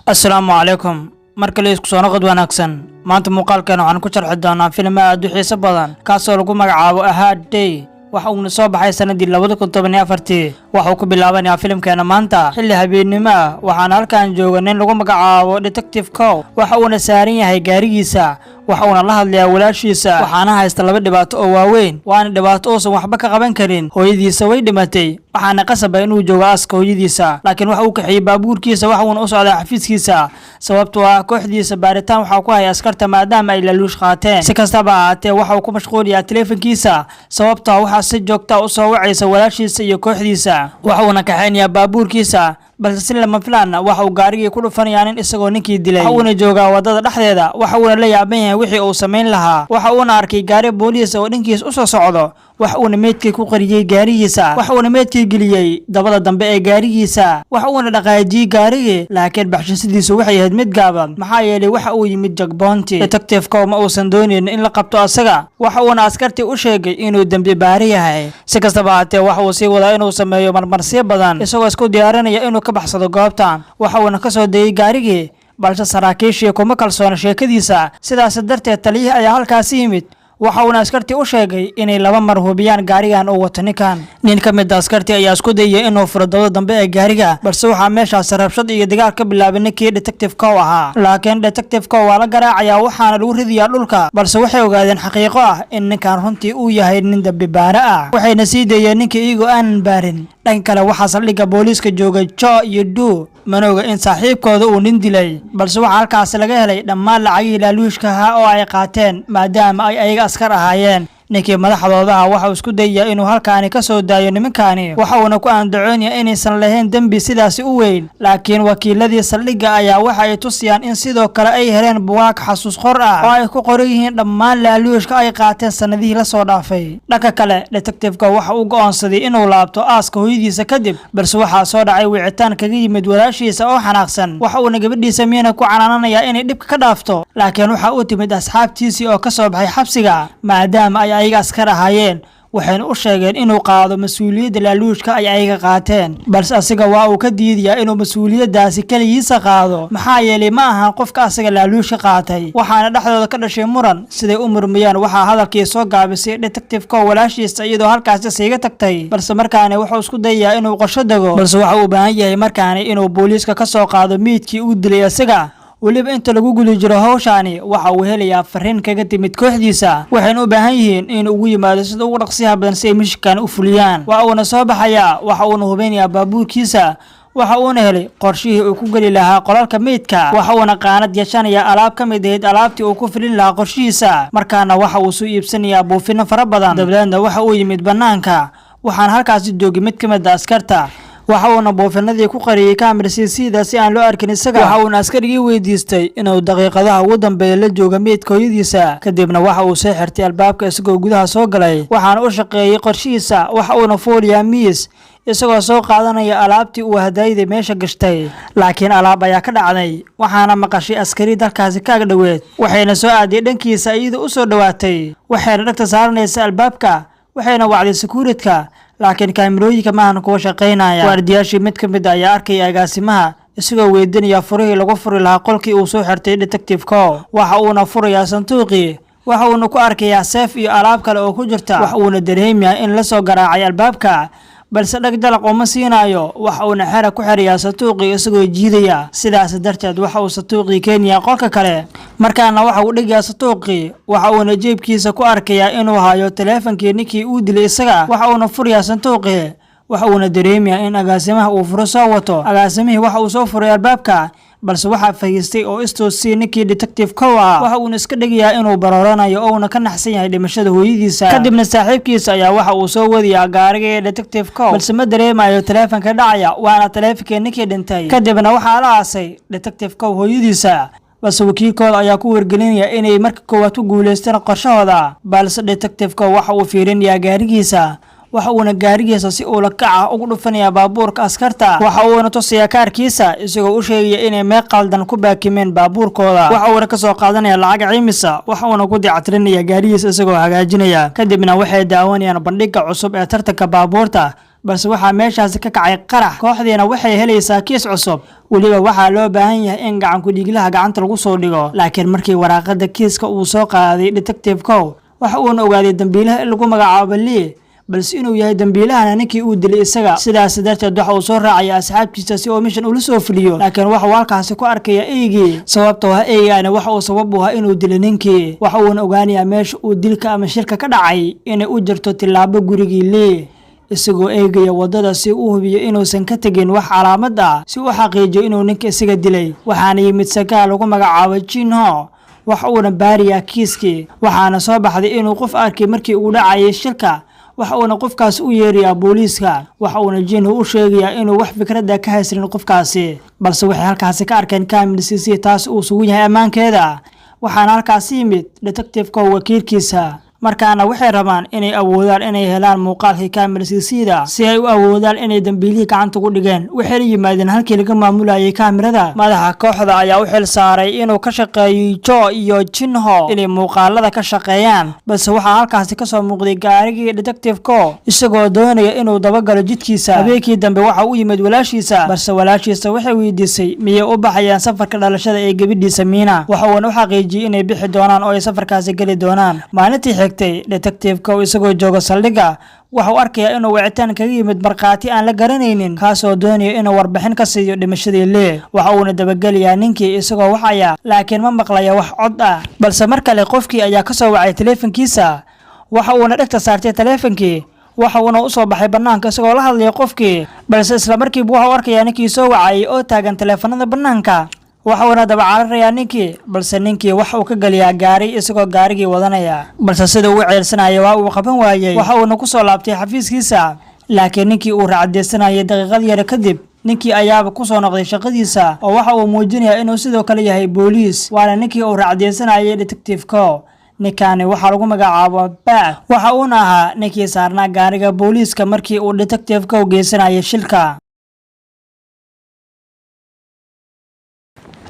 Asalaamu calaykum. Mar kale isku soo noqod wanaagsan. Maanta muuqaalkan waxaan ku sharxi doonaa filim aad u xiiso badan, kaasoo lagu magacaabo A Hard Day. Waxa uuna soo baxay sanadii 2014. Waxa uu ku bilaabanayaa filimkeena maanta xilli habeennimo ah. Waxaana halkan jooga nin lagu magacaabo Detective Cow. Waxa uuna saaran yahay gaarigiisa, waxa uuna la hadlayaa walaashiisa. Waxaana haysta laba dhibaato oo waaweyn, waana dhibaato uusan waxba ka qaban karin. Hooyadiisa way dhimatay, waxaana qasaba inuu joogo aaska hooyadiisa. Laakiin waxa uu kaxiyey baabuurkiisa, waxa uuna u socdaa xafiiskiisa, sababtoo ah kooxdiisa baaritaan waxaa ku haya askarta, maadaama ay laluush qaateen. Si kastaba ahaatee, waxa uu ku mashquulayaa taleefankiisa, sababtoo waxaa si joogta u soo wacaysa walaashiisa iyo kooxdiisa. Waxa uuna kaxaynayaa baabuurkiisa, balse si lama filaan waxa uu gaarigii ku dhufanayaa nin, isagoo ninkii dilay. Waxa uuna joogaa wadada dhexdeeda, waxa uuna la yaaban yahay wixii uu samayn lahaa. Waxa uuna arkay gaari booliis oo dhankiis usoo socdo. Waxa uuna meydkii ku qariyey gaarigiisa, waxa uuna meydkii geliyey dabada dambe ee gaarigiisa, waxa uuna dhaqaajiyey gaarigii. Laakiin baxshashadiisu waxay ahayd mid gaaban, maxaa yeelay waxa uu yimid checkpoint. Detective-ka ma uusan doonayn in la qabto asaga, waxa uuna askartii u sheegay inuu dembi baari yahay. Si kastaba ahaatee, waxa uu sii wadaa inuu sameeyo marmarsiyo badan, isagoo isku diyaarinaya inuu ka baxsado goobta. Waxa uuna ka soo degay gaarigii, balse saraakiishii kuma kalsoona sheekadiisa. Sidaas darteed taliyihii ayaa halkaasi yimid, waxa uuna askartii u sheegay inay laba mar hubiyaan gaarigan uu wato ninkan. Nin ka mid a askartii ayaa isku dayay inuu furo dabada dambe ee gaariga, balse waxaa meeshaasi rabshad iyo dagaal ka bilaabay ninkii Detective Cow ahaa. Laakiin Detective Cow waa la garaacayaa, waxaana lagu ridayaa dhulka. Balse waxay ogaadeen xaqiiqo ah in ninkan runtii uu yahay nin dambi baare ah, waxayna sii dayeen ninkii iyagoo aanan baarin. Dhan kale, waxaa saldhigga booliiska jooga Jo iyo Du. Manooga in saaxiibkooda uu nin dilay, balse waxaa halkaasi laga helay dhammaan lacagihii laaluushka ahaa oo ay qaateen, maadaama ay ayaga askar ahaayeen. Ninkii madaxdooda ah waxa uu isku dayayaa inuu halkaani ka soo daayo nimankaani, waxa uuna ku andacoonaya inaysan lahayn dembi sidaasi u weyn. Laakiin wakiiladii saldhigga ayaa waxa ay tusiyaan in sidoo kale ay heleen bugaag xasuus qor ah oo ay ku qoran yihiin dhammaan laaluushka ay qaateen sannadihii lasoo dhaafay. Dhanka kale, detective-ka waxa uu go'oonsaday inuu laabto aaska hooyadiisa kadib, balse waxaa soo dhacay wicitaan kaga yimid walaashiisa oo xanaaqsan. Waxa uuna gabadhiisa Miina ku canaananayaa inay dhibka ka dhaafto. Laakiin waxa uu timid asxaabtiisii oo ka soo baxay xabsiga, maadaama ay ayaga askar ahaayeen. Waxayna u sheegeen inuu qaado mas-uuliyadda laaluushka ay ayaga qaateen, balse asiga waa uu ka diidayaa inuu mas-uuliyaddaasi keligiisa qaado, maxaa yeelay ma ahan qofka asaga laaluushka qaatay. Waxaana dhexdooda ka dhashay muran. Siday u murmayaan, waxaa hadalkii soo gaabisay detective-ka walaashiisa, iyadoo halkaasi siiga tagtay. Balse markaani wuxuu isku dayayaa inuu qorsho dego, balse waxa uu u baahan yahay markaani inuu booliiska ka soo qaado meydkii uu dilay isaga. Weliba inta lagu guda jiro hawshaani, waxa uu helayaa fariin kaga timid kooxdiisa. Waxayna u baahan yihiin inuu ugu yimaado sida ugu dhaqsiyaha badan si ay mission-kan u fuliyaan. Waa uuna soo baxayaa, waxa uuna hubinayaa baabuurkiisa, waxa uuna helay qorshihii uu ku geli lahaa qolalka meydka. Waxa uuna qaanad yeeshanayaa alaab ka mid ahayd alaabtii uu ku filin lahaa qorshihiisa. Markaana waxa uu soo iibsanayaa buufino fara badan. Dabadeedna waxa uu yimid bannaanka, waxaana halkaasi joogay mid ka mid a askarta. Waxa uuna buufinadii ku qariyey camera CC-da si aan loo arkin isaga. Waxa uuna askarigii weydiistay inuu daqiiqadaha ugu dambeeya la jooga meydka hooyadiisa. Kadibna waxa uu soo xirtay albaabka isagoo gudaha soo galay, waxaana u shaqeeyey qorshihiisa. Waxa uuna fuulayaa miis, isagoo soo qaadanaya alaabtii uu hadaayada meesha gashtay. Laakiin alaab ayaa ka dhacday, waxaana maqashay askari dalkaasi ka ag dhoweed. Waxayna soo aaday dhankiisa iyadoo u soo dhowaatay, waxayna dhagta saaranaysa albaabka, waxayna wacday security-ka. Laakiin kaamirooyinka maahan kuwa shaqaynaya. Waardiyaashii mid ka mid a ayaa arkaya agaasimaha isagoo weydiinaya furihii lagu furi lahaa qolkii uu soo xirtay Detective Co. Waxa uuna furayaa sanduuqii, waxa uuna ku arkayaa seef iyo alaab kale oo ku jirta. Waxa uuna dareemayaa in la soo garaacay albaabka, balse dhag jalaq uma siinayo. Waxa uuna xera ku xirayaa sanduuqii isagoo jiidaya. Sidaas darteed waxa uu sanduuqii keenayaa qolka kale. Markaana waxa uu dhigayaa sanduuqii, waxa uuna jeebkiisa ku arkayaa inuu hayo taleefankii ninkii uu dilay isaga. Waxa uuna furayaa sanduuqii, waxa uuna dareemayaa in agaasimaha uu furo soo wato. Agaasimihii waxa uu soo furay albaabka, balse waxaa fadhiistay oo istoosiyey ninkii Detective Cow ah. Waxa uuna iska dhigayaa inuu barooranayo oo uuna ka naxsan yahay dhimashada hooyadiisa. Kadibna saaxiibkiisa ayaa waxa uu soo wadayaa gaariga ee Detective Cow, balse ma dareemayo taleefanka dhacaya, waana taleefankii ninkii dhintay. Kadibna waxaa la aasay Detective Cow hooyadiisa, balse wakiilkooda ayaa ku wargelinaya inay marka koowaad ku guulaysteen qorshahooda. Balse detective-ka waxa uu fiirinayaa gaarigiisa, waxa uuna gaarigiisa si ula kac ah ugu dhufanayaa baabuurka askarta. Waxa uuna tusayaa kaarkiisa, isagoo u sheegaya inay meel qaldan ku baakimeen baabuurkooda. Waxa uuna kasoo qaadanaya lacag ciimisa, waxa uuna ku dayactirinaya gaarigiisa isagoo hagaajinaya. Kadibna waxay daawanayaan bandhiga cusub ee tartanka baabuurta. Balse waxaa meeshaasi ka kacay qarax, kooxdiina waxay helaysaa kiis cusub. Weliba waxaa loo baahan yahay in gacan ku-dhiiglaha gacanta lagu soo dhigo. Laakiin markii waraaqada kiiska uu soo qaaday Detective Kow, waxa uuna ogaaday dambiilaha in lagu magacaabo Lee, balse inuu yahay dambiilahana ninkii uu dilay isaga. Sidaas darteed waxa uu soo raacaya asxaabtiisa si uu mission ula soo fuliyo. Laakiin waxa uu halkaasi ku arkaya eygii, sababtoo ah eygaani waxa uu sabab u ahaa inuu dilay ninkii. Waxa uuna ogaanayaa meesha uu dilka ama shilka ka dhacay inay u jirto tillaabo gurigii Lee, isagoo eegaya waddada si uu hubiyo inuusan ka tegin wax calaamad ah, si uu xaqiijiyo inuu ninka isaga dilay. Waxaana yimid sakaal lagu magacaabo Jinho, wax uuna baariyaa kiiskii. Waxaana soo baxday inuu qof arkay markii uu dhacayay shilka. Waxa uuna qofkaas u yeerayaa booliiska. Waxa uuna Jinho u sheegayaa inuu wax fikradda ka haysanin qofkaasi. Balse waxay halkaasi ka arkeen kamil CC, taas uu sugan yahay ammaankeeda. Waxaana halkaasi yimid detective-ka wakiilkiisa. Markaana waxay rabaan inay awoodaan inay helaan muuqaalkii kaamil CC-da, si ay u awoodaan inay dambiilihii gacanta ugu dhigeen. Waxayna yimaadeen halkii laga maamulayay kaamirada. Madaxa kooxda ayaa u xil saaray inuu ka shaqeeyo Jo iyo Jinho inay muuqaalada ka shaqeeyaan. Balse waxaa halkaasi kasoo muuqday gaarigii Detective Ko, isagoo doonaya inuu dabagalo jidkiisa. Habeenkii dambe waxa u yimid walaashiisa, balse walaashiisa waxay weydiisay miyay u baxayaan safarka dhalashada ee gabadhiisa Miina. Waxa uuna u xaqiijiyey inay bixi doonaan oo ay safarkaasi geli doonaan. Maalintii xigtay, Detective Kow isagoo jooga saldhigga waxau arkayaa inuu wicitaan kaga yimid markhaati aan la garanaynin, kaasoo doonaya inuu warbixin ka siiyo dhimashadii Lee. Waxa uuna dabagelayaa ninkii isagoo wacaya, laakiin ma maqlaya wax cod ah. Balse mar kale qofkii ayaa kasoo wacay taleefankiisa. Waxa uuna dhegta saartay taleefankii, waxa uuna u soo baxay bannaanka isagoo la hadlaya qofkii. Balse isla markiiba waxau arkayaa ninkii soo wacayay oo taagan taleefanada bannaanka. Waxa uuna daba cararayaa ninkii, balse ninkii waxa uu ka geliyaa gaari isagoo gaarigii wadanaya. Balse sida uu ceelsanaya waa uu qaban waayey. Waxa uuna ku soo laabtay xafiiskiisa, laakiin ninkii uu raacadeysanayay daqiiqad yara kadib, ninkii ayaaba ku soo noqday shaqadiisa, oo waxa uu muujinayaa inuu sidoo kale yahay booliis, waana ninkii uu raacdeysanayay Detective Ko. Ninkaani waxaa lagu magacaabo Baak, waxa uuna ahaa ninkii saarnaa gaariga booliiska markii uu Detective Ko geysanayay shilka.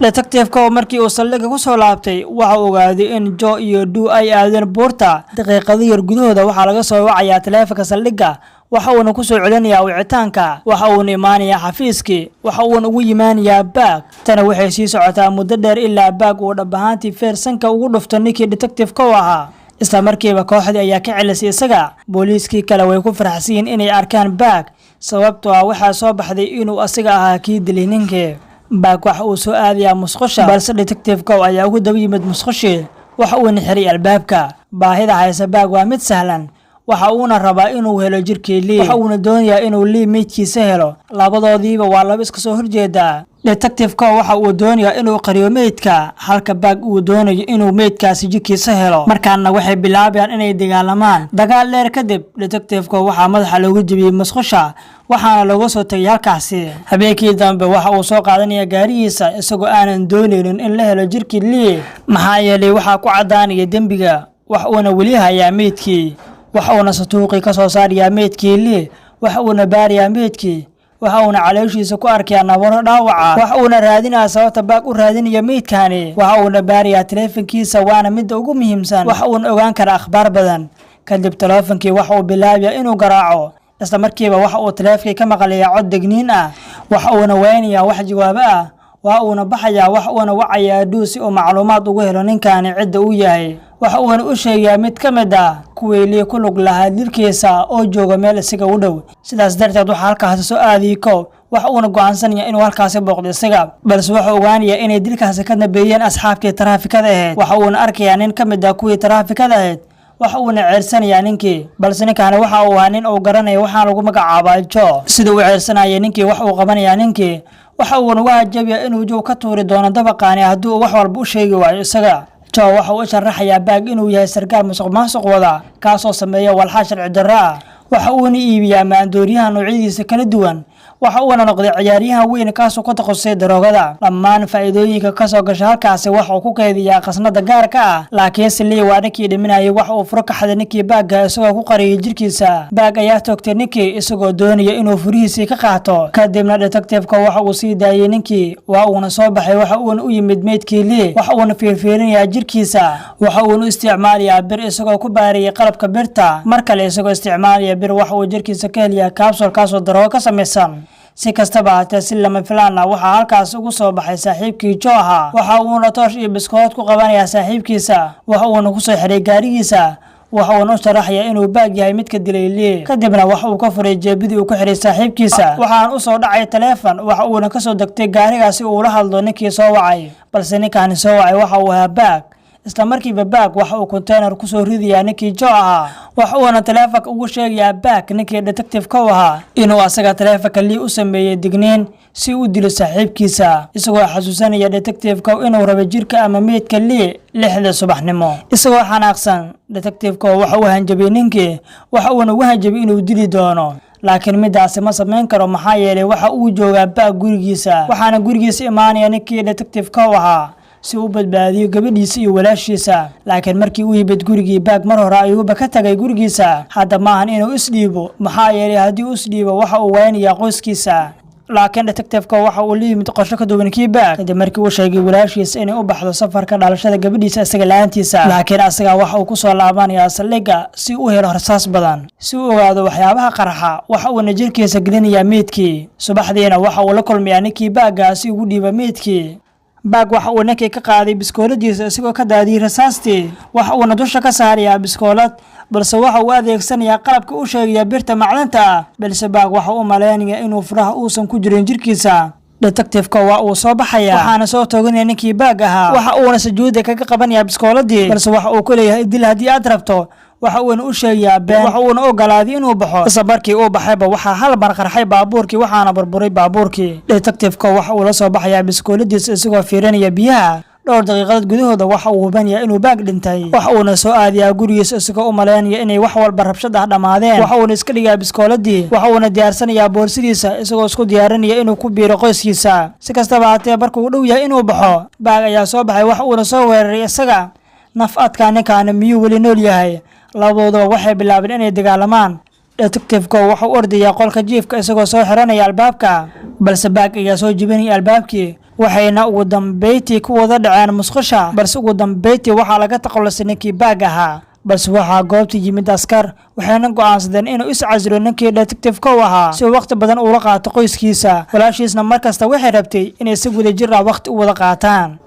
Detective Kow markii uu saldhigga ku soo laabtay, waxa uu ogaaday in Jo iyo Du ay aadeen buurta. Daqiiqado yar gudahooda waxaa laga soo wacayaa taleefanka saldhigga. Waxa uuna ku soo celinayaa wicitaanka. Waxa uuna imaanayaa xafiiskii. Waxa uuna ugu yimaanayaa Baag. Tana waxay sii socotaa muddo dheer ilaa Baag uu dhab ahaantii feersanka ugu dhufto ninkii Detective Kow ahaa. Isla markiiba kooxdii ayaa ka celisay isaga. Booliiskii kale way ku faraxsan yihiin inay arkaan Baag, sababtoo ah waxaa soo baxday inuu asiga ahaa kii dilay ninkii. Baag waxa uu soo aadayaa musqusha, balse Detective Kow ayaa ugu daba yimid musqushii. Waxa uuna xiray albaabka. Baahida haysa Baag waa mid sahlan. Waxa uuna rabaa inuu helo jirkii Lii. Waxa uuna doonayaa inuu Lii meydkiisa helo. Labadoodiiba waa laba iska soo horjeedaa. Detective Kow waxa uu doonayaa inuu qariyo meydka, halka Baag uu doonayo inuu meydkaasi jirkiisa helo. Markaana waxay bilaabayaan inay dagaalamaan. Dagaal dheer kadib, Detective Kow waxaa madaxa loogu jebiyey musqusha, waxaana looga soo tegay halkaasi. Habeenkii dambe waxa uu soo qaadanaya gaarigiisa, isagoo aanan doonaynin in la helo jirkii Lii, maxaa yeelay waxaa ku caddaanaya dembiga. Wax uuna weli hayaa meydkii. Waxa uuna satuuqii ka soo saarayaa meydkii Lii. Waxa uuna baarayaa meydkii. Waxa uuna calooshiisa ku arkayaa nabaro dhaawaca. Waxa uuna raadinayaa sababta Baag u raadinaya meydkani. Waxa uuna baarayaa taleefankiisa, waana midda ugu muhiimsan. Waxa uuna ogaan karaa akhbaar badan. Kadib taleefankii waxa uu bilaabayaa inuu garaaco. Isla markiiba waxa uu taleefankii ka maqlayaa cod degniin ah. Waxa uuna waynayaa wax jawaabo ah. Waa uuna baxayaa. Wax uuna wacayaa Dhuu si uu macluumaad ugu helo ninkani cidda uu yahay. Waxa uuna u sheegayaa mid ka mid ah kuwii Lii ku lug lahaa dilkiisa oo jooga meel isaga u dhow. Sidaas darteed waxaa halkaasi soo aadiyey Kow. Waxa uuna go'aansanaya inuu halkaasi booqdo isaga, balse wuxuu ogaanayaa inay dilkaasi ka dambeeyeen asxaabtii taraafikada ahayd. Waxa uuna arkayaa nin ka mid ah kuwii taraafikada ahayd. Waxa uuna ceersanayaa ninkii, balse ninkaani waxa uu ahaa nin uu garanaya. Waxaa lagu magacaabaa Jo. Sida uu ceersanaya ninkii, wax uu qabanayaa ninkii. Waxa uuna uga hajabayaa inuu Jow ka tuuri doono dabaqaani haddii uu wax walba u sheegi waayo isaga. Jo waxa uu u sharaxayaa Baag inuu yahay sarkaal musuq maasuq wada, kaasoo sameeya walxa sharci darro ah. Waxa uuna iibiyaa maandooriyaha noocyadiisa kala duwan. Waxa uuna noqday ciyaaryahan weyn kaasoo ku takhasusay daroogada. Dhammaan faa'iidooyinka kasoo gasha halkaasi waxa uu ku kaydiyaa khasnada gaarka ah. Laakiinse Lee waa ninkii dhiminayay. Waxa uu furo ka xaday ninkii Baagga isagoo ku qariyay jirkiisa. Baag ayaa toogtay ninkii isagoo doonaya inuu furihiisii ka qaato. Kadibna detectiveka waxa uu sii daayay ninkii, waa uuna soo baxay. Waxa uuna u yimid meydkii Lee. Waxa uuna fiirfiirinayaa jirkiisa. Waxa uuna u isticmaalayaa bir isagoo ku baariyay qalabka birta. Mar kale isagoo isticmaalaya bir, waxa uu jirkiisa ka helayaa capsule kaasoo daroogo ka samaysan. Si kastaba haatee, si lama filaan ah waxaa halkaas ugu soo baxay saaxiibkii Joe ahaa. Waxa uuna toosh iyo biskood ku qabanayaa saaxiibkiisa. Waxa uuna kusoo xiray gaarigiisa. Waxa uuna u sharaxayaa inuu Baag yahay midka dilay Lee. Kadibna waxa uu ka furay jeebadii uu ku xiray saaxiibkiisa. Waxaan usoo dhacay taleefon. Waxa uuna kasoo degtay gaarigaa si uu ula hadlo ninkii soo wacay, balse ninkaani soo wacay waxa uu ahaa Baag. Isla markiiba Baag waxa uu container kusoo ridayaa ninkii Joe ahaa. Waxa uuna taleefonka ugu sheegayaa Baag ninkii detective-ka u ahaa inuu asaga taleefonka Lee u sameeyey digniin si uu dilo saaxiibkiisa, isagoo xasuusanaya detective-ka inuu rabay jirka ama meydka Lee 6da subaxnimo. Isagoo xanaaqsan, detective-ka waxa uu hanjabiyey ninkii. Waxa uuna ugu hanjabiyey inuu dili doono, laakiin midaasi ma samayn karo, maxaa yeelay waxa uu joogaa Baag gurigiisa. Waxaana gurigiisa imaanaya ninkii detective-ka u ahaa si uu badbaadiyo gabadhiisa iyo walaashiisa. Laakiin markii uu yimid gurigii Baag, mar hore ayuuba ka tagay gurigiisa. Hadda maahan inuu isdhiibo, maxaa yeelay haddii uu isdhiibo waxa uu waynayaa qoyskiisa. Laakiin detectiveka waxa uu la yimid qorsho ka duwan kii Baag. Kadib markii uu sheegay walaashiisa inay u baxdo safarka dhalashada gabadhiisa isaga la-aantiisa, laakiin asaga waxa uu kusoo laabanayaa saldhigga si uu helo rasaas badan si uu ogaado waxyaabaha qarxa. Waxa uuna jirkiisa gelinayaa meydkii. Subaxdiina waxa uu la kulmayaa ninkii Baagga si ugu dhiiba meydkii. Baag waxa uu ninkii ka qaaday biskooladiisa isagoo ka daadiyey rasaastii. Waxa uuna dusha ka saarayaa biskoolad, balse waxa uu adeegsanayaa qalabka u sheegaya birta macdanta ah. Balse Baag waxa uu malaynayaa inuu furaha uusan ku jirin jirkiisa. Detectiveka waa uu soo baxaya, waxaana soo tooganaya ninkii Baag ahaa. Waxa uuna sujuudda kaga qabanayaa biskooladii, balse waxa uu ku leeyahay: "Dil haddii aad rabto." Waxa uuna u sheegayaa been. Waxa uuna ogolaaday inuu baxo. Isla markii uu baxayba waxaa hal mar qarxay baabuurkii, waxaana burburay baabuurkii. Detectiveka waxa uu la soo baxayaa biskooladiisa isagoo fiirinaya biyaha. Dhowr daqiiqadood gudahooda waxa uu hubanayaa inuu Baag dhintay. Waxa uuna soo aadayaa gurigiisa isagoo u malaynaya inay wax walba rabshad ah dhammaadeen. Waxa uuna iska dhigaa biskooladii. Waxa uuna diyaarsanayaa boorsidiisa isagoo isku diyaarinaya inuu ku biiro qoyskiisa. Si kastaba haatee, markuu u dhow yahay inuu baxo, Baag ayaa soo baxay. Waxa uuna soo weeraray isaga. Naf adkaa ninkaani, miyuu weli nool yahay? Labadoodaba waxay bilaabeen inay dagaalamaan. Detectiveka wuxuu ordayaa qolka jiifka isagoo soo xiranaya albaabka, balse Baag ayaa soo jebinaya albaabkii. Waxayna ugu dambeyntii ku wada dhaceen musqusha. Balse ugu dambeyntii waxaa laga takhalusay ninkii Baag ahaa. Balse waxaa goobta yimid askar, waxayna go'aansadeen inuu is casilo ninkii detective-ka u ahaa si uu waqti badan uula qaato qoyskiisa. Walaashiisna markasta waxay rabtay inay si wada jir ah waqti u wada qaataan.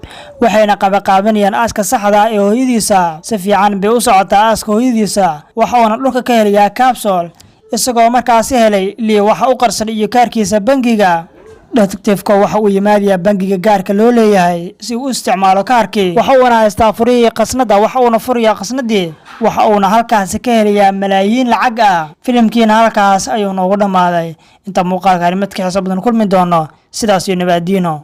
Waxayna qabaqaabanayaan aaska saxda ah ee hooyadiisa. Si fiican bay u socotaa aaska hooyadiisa. Waxa uuna dhulka ka helayaa capsule isagoo markaasi helay Lii waxa u qarsan iyo kaarkiisa bangiga. Detectiveka waxa uu yimaadayaa bangiga gaarka loo leeyahay si uu u isticmaalo kaarkii. Waxa uuna haystaa furihii khasnada. Waxa uuna furayaa khasnadii. Waxa uuna halkaasi ka helayaa malaayiin lacag ah. Filimkiina halkaas ayuu noogu dhammaaday. Inta muuqaalkaani mid ka xiiso badan kulmi doono, sidaas iyo nabaadiino.